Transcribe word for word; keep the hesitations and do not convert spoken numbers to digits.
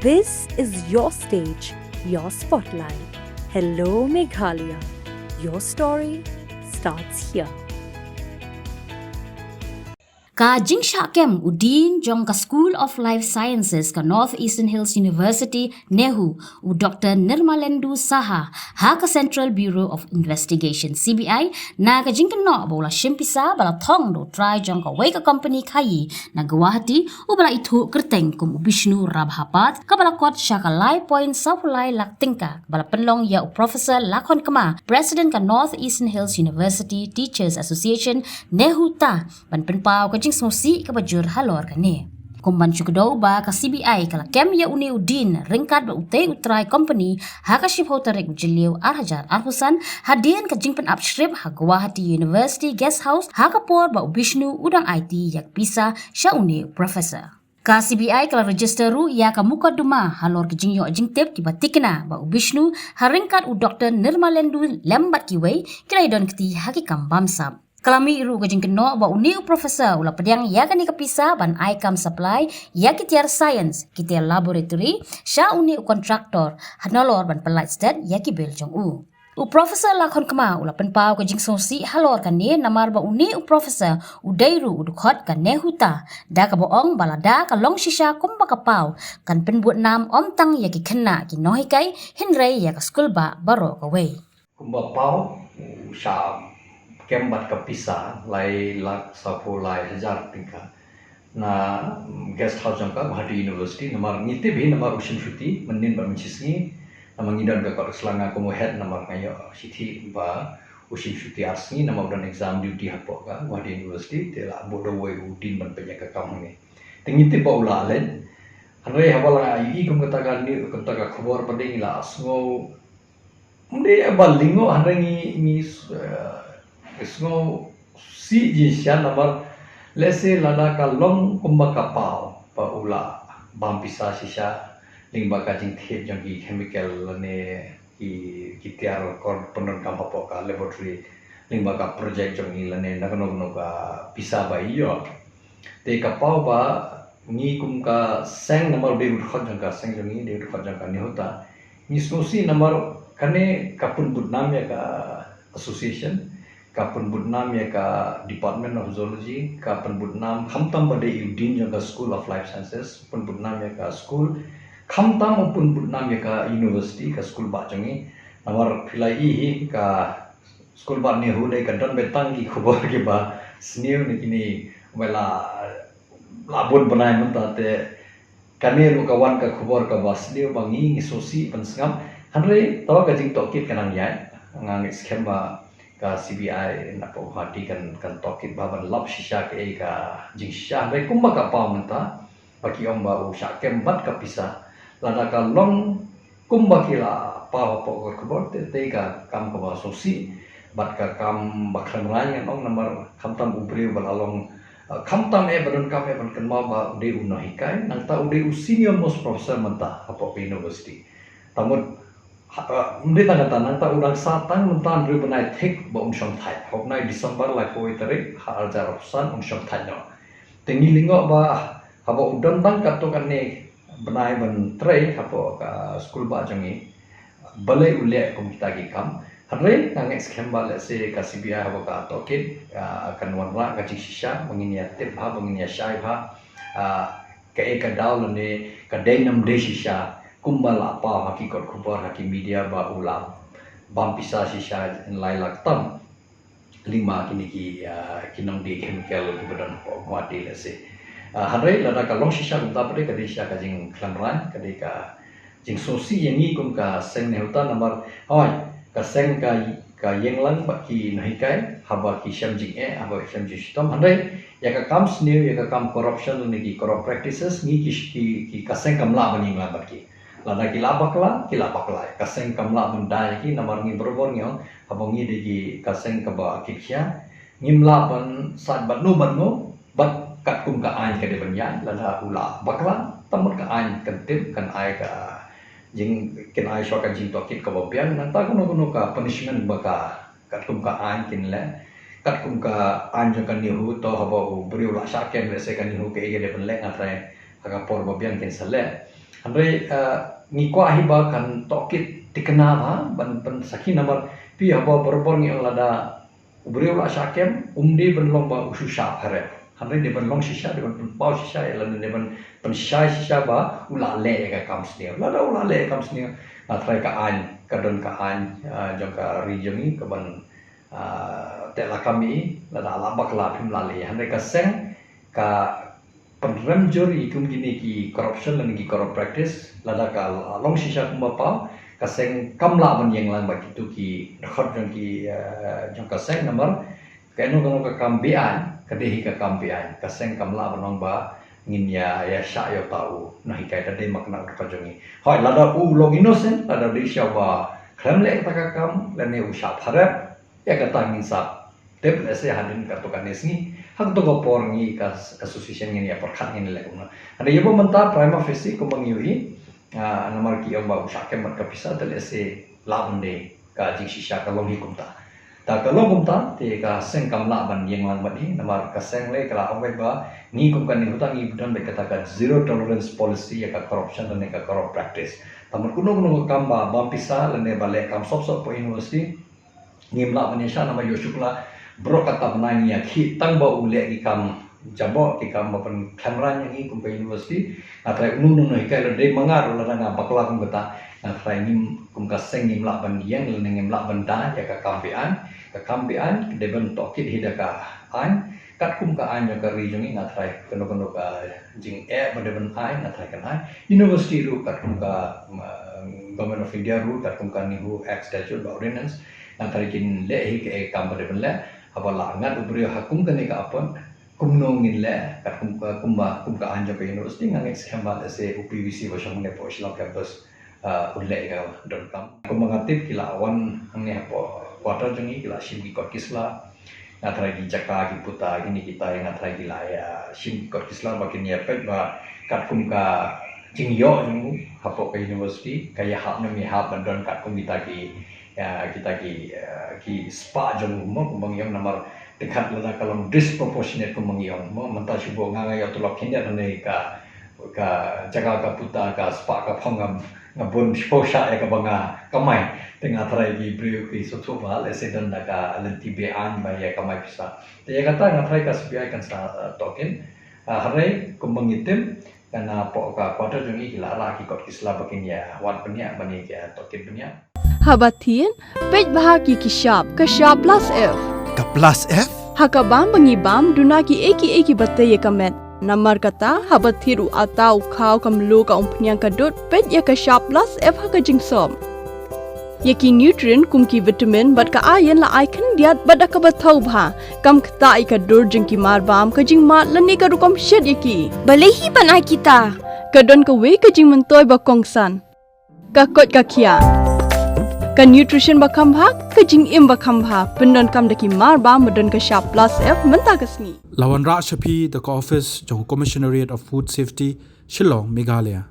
This is your stage, your spotlight. Hello, Meghalaya. Your story starts here. Ka jingshah kem u Dean jong ka School of Life Sciences ka North Eastern Hills University, NEHU, u Doctor Nirmalendu Saha, ha ka Central Bureau of Investigation, C B I, na ka jingkynnoh ba u la shim pisa ba la thong da u trai jong kawei ka company khaii na Guwahati, uba la ithuh kyrteng kum u Bishnu Rabhapat, kaba la kot sha ka lai point saw phew lai lak tyngka, kaba la pynlong ïa u Professor Lakhonkma, President ka North Eastern Hills University Teachers Association, NEHUTA, ban pynpaw ka jingsngewsih kaba jur halor kane. Kum ban shu kdew ba ka C B I ka la kem ïa une u Dean ryngkat bad utei u trai company ha ka shiphew tarik u Jylliew ar hajar arphew san, hadien ka jingpynap shrip ha Guwahati University Guest House, ha ka por ba u Bishnu u dang aiti ïa ka pisa sha une u professor. Ka C B I ka la register ruh ïa ka mukotduma halor ki jingïoh jingtip kiba tikna ba u Bishnu ha ryngkat u Doctor Nirmalendu lem bad kiwei ki la ïadon kti ha ki kam bamsap. Ka la mih ruh ka jingkynnoh ba une u professor u la pdiang ïa kane ka pisa ban ai kam supply ïa ki tiar science, ki tiar laboratory sha une u contractor, ha nalor ban pynlait stet ïa ki bill jong u. U Professor Lakhonkma u la pynpaw ka jingsngewsih halor kane namar ba une u professor u dei ruh u dkhot ka NEHUTA, da kaba ong ba lada ka long shisha kumba ka paw, kan pynbud nam ym tang ïa ki khynnah ki nonghikai, hynrei ïa ka skul bah baroh kawei. Kumba paw, u shah kem bad ka pisa lai lak saw phew lai hajar tyngka na, mm, guest house jong ka Guwahati University, namar ngi tip hi namar u shim shuti mynnin bad mynshisngi, namar ngi don ka kot shlanga kum u head, namar nga ïoh shithi ba u shim shuti ar sngi namar u don exam duty hapoh ka Guwahati University, te la buh da uwei u Dean ban pynïaid ka kam hangne. Te ngi tip ba u la leit, hynrei haba la ïohi kum kata ka ni, kum kata ka khubor pat ngi la sngew, ym dei ba lyngngoh, hynrei ngi, ngi, eh, sngewsih jingshisha namar lehse lada ka long kumba ka paw ba u la bam pisa shisha lyngba ka jingthied jong ki chemical lane ki, ki tiar kor pyndonkam hapoh ka laboratory lyngba ka project jong ngi lane na kano kano ka pisa ba i ïoh. Te ka paw ba ngi kum ka seng, namar u dei u dkhot jong ka seng jong ngi, dei u dkhot jong ka NEHUTA, ngi sngewsih namar kane ka pynbud nam ïa ka association, ka pynbud nam ïa ka Department of Zoology, ka pynbud nam khamtam ba dei u Dean jong ka School of Life Sciences, pynbud nam ïa ka school, khamtam u pynbud nam ïa ka university, ka skul bah jong ngi. Namar phi la ïohi hi ka skul bah NEHU dei ka don beit tang ki khubor kiba sniew ne kine, ba la, la bun bnai mynta, te kane ruh ka wan ka khubor kaba sniew ba ngi, ngi sngewsih ban sngap. Hynrei to ka jingtohkit ka nang ïaid, nga ngeit skhem ba ka C B I na Guwahati kan, kan tohkit bha ban lap shisha kaei ka jingshisha. Hynrei kumba ka paw mynta ba ki ong ba u shah kem bad ka pisa, lada ka long kumba ki la paw hapoh ka khubor, te, te ka kam kaba sngewsih bad ka kam ba khlem raiñ, ngan ong, namar khamtam u briew ba la long, eh, khamtam eh ba donkam eh ban kynmaw ba u dei u nonghikai, nangta u dei u senior most professor mynta hapoh ka university. Te mut, ha, eh, ym dei tang kata, nangta u dang sah tang mynta hynriew bnai thik ba un shong thait. Ha u bnai December laiphew wei tarik ha ar hajar arphew san un shong thait noh. Te ngi lyngngoh ba haba u don tang katto katne bnai ban trei hapoh ka skul bah jong ngi, balei u leh kum kita ki kam. Hynrei nga ngeit skhem ba lehse ka C B I haba ka tohkit, ah, kan wanrah ka jingshisha ba ngin ïa tip bha, ba ngin ïa shai bha, ah, kaei ka daw lane ka dei ne ym dei shisha kumba la paw ha ki kot khubor, ha ki media ba u la bam pisa shisha lai lak tam lyngba kine ki, ah, ki nongdie chemical kiba don hapoh Guwahati lehse. Ah, hynrei lada ka long shisha kumta pat, ka dei shisha ka jingkhlem raiñ, ka dei ka jingsngewsih ïa ngi kum ka seng NEHUTA namar, hooid, ka seng ka, ka ïeng lang bad ki nonghikai haba ki shem jingeh, haba ki shem jingshitom, hynrei ïa ka kam sniew, ïa ka kam corruption lane ki corrupt practices, ngi ki, ki, ki ka seng kam lah ban ïeng lang bad ki. Lada ki la bakla, ki la bakla. Ka seng kam lah ban da ïa ki, namar ngi barabor ngi ong, haba ngi dei ki ka seng kaba kitkhia, ngim lah ban sait bad no bad no, bad katkum ka aiñ ka dei ban ïaid, lada u la bakla, te mut ka aiñ kan tip, kan ai ka jing, kan ai shuwa ka jingtohkit kaba biang, nangta kano kano ka punishment ba ka katkum ka aiñ kin leh, katkum ka aiñ jong ka NEHU, to haba u briew la shah kem, lehse ka NEHU kaei ka dei ban leh, nga tharai ha ka por ba biang kin sa leh. Hynrei, eh, ngi kwah hi ba kan tohkit tikna ba ban pynsakhi namar phi haba barabor ngi ong lada u briew la shah kem, um dei ban long ba u shu shah pharep. Hynrei dei ban long shisha, dei ban pynpaw shisha, ïa lada dei ban pynshai shisha ba u la leh ïa ka kam sniew. Lada u la leh ïa ka kam sniew, nga tharai ka aiñ, ka don ka aiñ, ah, jong ka ri jong ngi, ka ban, ah, teh lakam ïa i, lada la bakla phim la leh. Hynrei ka seng, ka pynrem jur ïa kum kine ki corruption lane ki corrupt practice, lada ka long shisha kumba paw, ka seng kam lah ban ïeng lang bad kito ki dkhot jong ki, eh, jong ka seng namar, kano kano ka kam be-aiñ, ka dei hi ka kam be-aiñ, ka seng kam lah ban ong ba, ngin ïa, ïa shah ïa uta u nonghikai, da dei ma kane ka dkhot jong ngi. Hooid, lada u long innocent, lada dei shisha ba khlem leh kata ka kam, lane u shah pharep, ïa kata ngin sa tip lehse hadien kato kane sngi. Ha kato ka por ngi ka association ngin ïa pyrkhat ngin leh kumno. Hynrei ïa ba mynta prima facie kumba ngi ïohi, ah, namar ki ong ba u shah kem bad ka pisa te lehse lah ban dei ka jingshisha ka long hi kumta. Ta ka long kumta te ka seng kam lah ban ïeng lang bad hi namar ka seng lei ka la ong beit ba ngi kum ka NEHUTA ngi don beit kata ka zero tolerance policy ïa ka corruption lane ka corrupt practice. Te mut kumno kumno ka kam ba bam pisa lane ba leh kam sop sop hapoh university, ngim lah ban ïa shah namar ïoh shuh la baroh kata bnai ngi ïa khih tang ba u leh ki kam jaboh, ki kam ba pynkhlem rang ïa ngi kum ka university. Nga tharai uno uno u nonghikai lada dei ma nga ruh lada nga bakla kum kata, nga tharai ngim, kum ka seng ngim lah ban ïeng lane ngim lah ban da ïa ka kam be-aiñ. Ka kam be-aiñ dei ban tohkit hi da ka aiñ. Katkum ka aiñ jong ka ri jong ngi nga tharai kano kano ka jingeh ba dei ban ai nga tharai kan ai. University ruh katkum ka, um, Government of India ruh katkum ka NEHU Act, Statute bad Ordinance, nga tharai kin leh hi kaei ka kam ba dei ban leh. Haba la ngat u briew ha kum kane ka apot, kumno ngin leh, katkum ka, kumba, kum ka aiñ jong ka university, nga ngeit skhem ba lehse u PVC ba shong hangne hapoh Shillong campus, ah, un leh ïa ka donkam. Kumba nga tip ki la wan hangne hapoh quarter jong ngi, ki la shim ki kot ki sla. Nga tharai ki jaka ki puta kine kita, nga tharai ki la ïa shim ki kot ki sla ba kin ïa peit ba katkum ka jingïoh jong u hapoh ka university, ka ïahap ne ym ïahap ban don katkum kita ki, ïa, kita ki, eh, ki spah jong u mo, kumba ngi ong namar te khat lada ka long disproportionate kumba ngi ong mo, mynta shu buh nga nga ïoh tulop khyndiat hangne ka ka jaka ka puta ka spah ka phong nga, nga bun shiphew shah ïa kaba nga kamai. Te nga tharai ki briew ki sngewthuh ba lehse don da ka lynti be-aiñ ba ïa kamai pisa. Te ïa kata nga tharai ka CBI kan sa, eh, tohkit. Ah, hynrei kumba ngi tip, kan, ah, hapoh ka quarter jong ngi ki la rah ki kot ki sla ba kin ïa wad bniah ban ïa ki, ah, tohkit bniah. Haba thied, peit bha ki ki shap, ka shap plus F. Ka plus F? Ha ka bam ba ngi bam, duna kiei kiei kiba tei ïa ka met. Namar kata, haba thied u atta, u khaw, ka mluh, ka umphniang, ka dud, peit ïa ka shap plus F ha ka jingsop. Ïa ki nutrient kum ki vitamin bad ka iron la ai khyndiat bad da kaba thaw bha. Kam ktah ïa ka dur jong ki mar bam, ka jingmad lane ka rukom shet ïa ki. Balei hi ban ai kita? Ka don kawei ka jingmyntoi ba kongsan. Ka koit ka khiah. Ka nutrition ba kham bha, ka jingim ba kham bha, pyndonkam da ki mar bam ba don ka shap plus F mynta ka sngi. La wanrah sha phi da ka office jong Commissionerate of Food Safety, Shillong, Meghalaya.